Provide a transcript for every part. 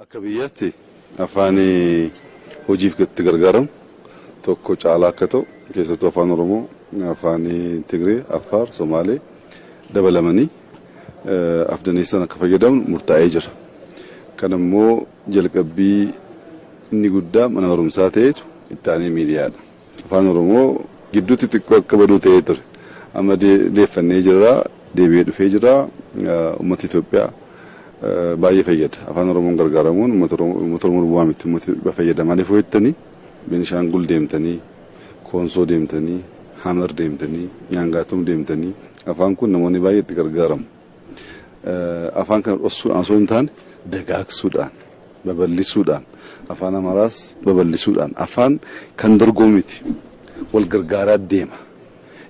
Akka biyyaatti afaan hojiif itti gargaaramu tokko caalaa akka ta'u keessattuu afaan Oromoo, afaan Tigree, Affaar, Somaalee dabalamanii afdaneessaan akka fayyadamnu murtaa'ee jira. Kan immoo jalqabbii inni guddaa mana barumsaa ta'etu itti aanee miidiyaadha. Afaan Oromoo gidduutti xiqqoo akka baduu ta'ee ture. Amma deeffannee jirra, deebi'ee dhufee jira. Uummata Itoophiyaa baay'ee fayyada. Afaan Oromoon gargaaramuun uummata Oromoo duwwaa miti uummata Itoophiyaa fayyada. Maaliif hoo jettanii Beenishaangul deemtanii, Koonsoo deemtanii, Hamar deemtanii, Nyaangaatum deemtanii afaan kun namoonni baay'ee itti gargaaramu. Afaan kana dhoksuudhaan osoo hin taane dagaagsuudhaan, babal'isuudhaan, afaan Amaaraas babal'isuudhaan afaan kan dorgomu miti wal gargaaraa deema.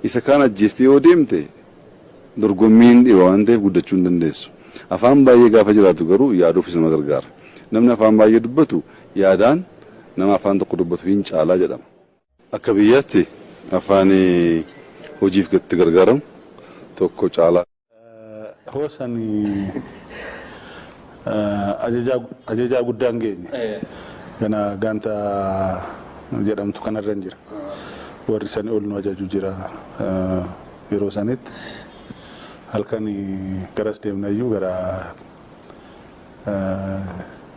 Isa kaan ajjeestee yoo deemte dorgommiin dhiba waan ta'eef guddachuu hin dandeessu. Afaan baay'ee gaafa jiraatu garuu yaaduufis nama gargaara. Namni afaan baay'ee dubbatu yaadaan nama afaan tokko dubbatu hin caalaa jedhama. Akka biyyaatti afaan hojiif itti gargaaramu tokko caalaa. Hoosan ajajaa guddaan geenye. Gana gaanta jedhamtu kanarra hin jira. Warri sanii ol nu ajaju jira yeroo sanitti. Halkan garas deemnayyuu gara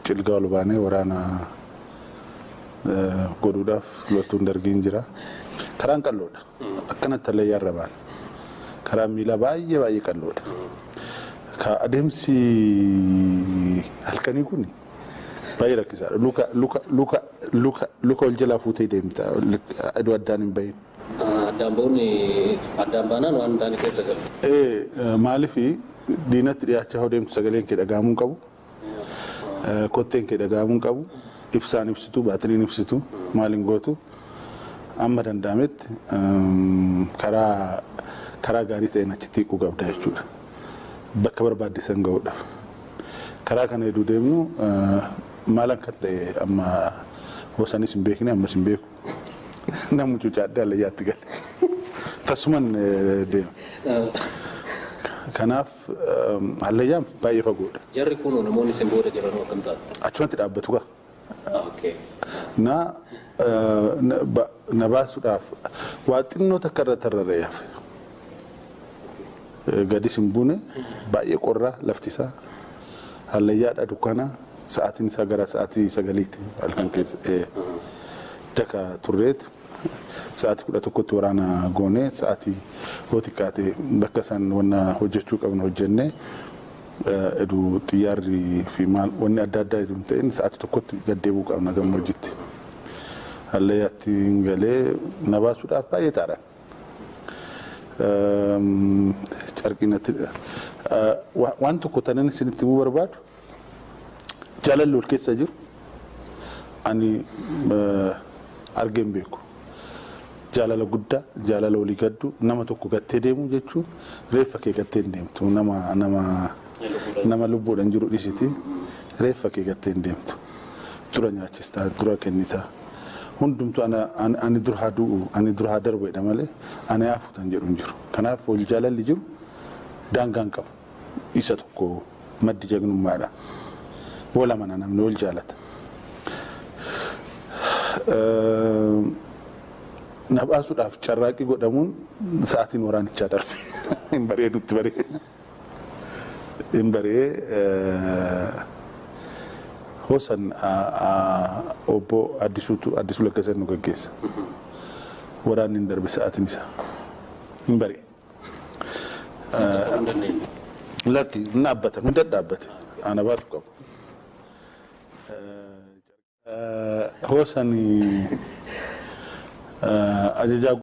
Cilgaa ol baanee waraana godhuudhaaf loltuun dargiin jira. Karaan qal'oodha. Akkanatti hallayyaa irra baana. Karaan miilaa baay'ee baay'ee qal'oodha. Ka adeemsi halkanii kun baay'ee rakkisaadha. Luka luka luka luka luka ol jalaa fuutee deemta. Aduu addaan hin bahin. Addaan ba'uun addaan baanaan waan hin taane keessa galu. Ee maaliif diinatti dhiyaachaa yoo deemtu sagaleen kee dhaga'amuu hin qabu. Kotteen kee dhaga'amuu hin qabu. Ibsaan ibsitu, baatiriin ibsitu, maal hin gootu. Amma danda'ametti karaa karaa gaarii ta'een achitti hiiquu qabda jechuudha. Bakka barbaadde san ga'uudhaaf. Karaa kana heduu deemnu maalan kan ta'e amma hosanis hin beekne ammas hin beeku. Namni cucaadde hallayyaatti gale. Tasuman deema. Kanaaf hallayyaan baay'ee fagoodha. Jarri kunoo namoonni isin booda jiranoo akkam ta'an? Achumatti dhaabbatu kaa. Okay. Na na baasuudhaaf waa xinnoo takka irra tarraree hafe. Gadis hin buune, baay'ee qorra lafti isaa. Hallayyaadha, dukkana, sa'aatiin isaa gara sa'aatii 9ti halkan keessa. Daka turreet sa'aatii 11tti waraana goonee sa'aatii yoo xiqqaate bakka isaan wanna hojjechuu qabnu hojjennee edu xiyyaarri fi maal wanni adda addaa edu hin ta'in sa'aatii 1tti gad deebi'uu qabna gammoojjitti. Hallayyaatti galee na baasuudhaaf baay'ee xaaran. Carqii natti waan tokko tanan isinitti himuu barbaadu jaalalli ol keessa jiru ani argee hin beeku. Jaalala guddaa, jaalala walii gaddu, nama tokko gattee deemuu jechuun reeffa kee gattee hin deemtu. Nama nama nama lubbuudhaan jiru dhisiti reeffa kee gattee hin deemtu. Dura nyaachistaa, dura kennitaa. Hundumtuu ani dura haa du'u, ani dura haa darbu jedha malee ani haa futan jedhu hin jiru. Kanaaf wal jaalalli jiru daangaa hin qabu. Isa tokko maddi jagnummaadha. Wal amana namni wal jaalata. Na baasuudhaaf carraaqqii godhamuun sa'aatiin waraanichaa darbe. Hin bari'ee nutti bari'e. Hin bari'ee hoosan obbo Addisuutu Addisuu Laggasan nu gaggeessa. Waraanni hin darbe sa'aatiin isaa. Hin bari'e. Lakki hin dhaabbatan hunda dhaabbate. Ana baasu qabu. Hoosan ajajaa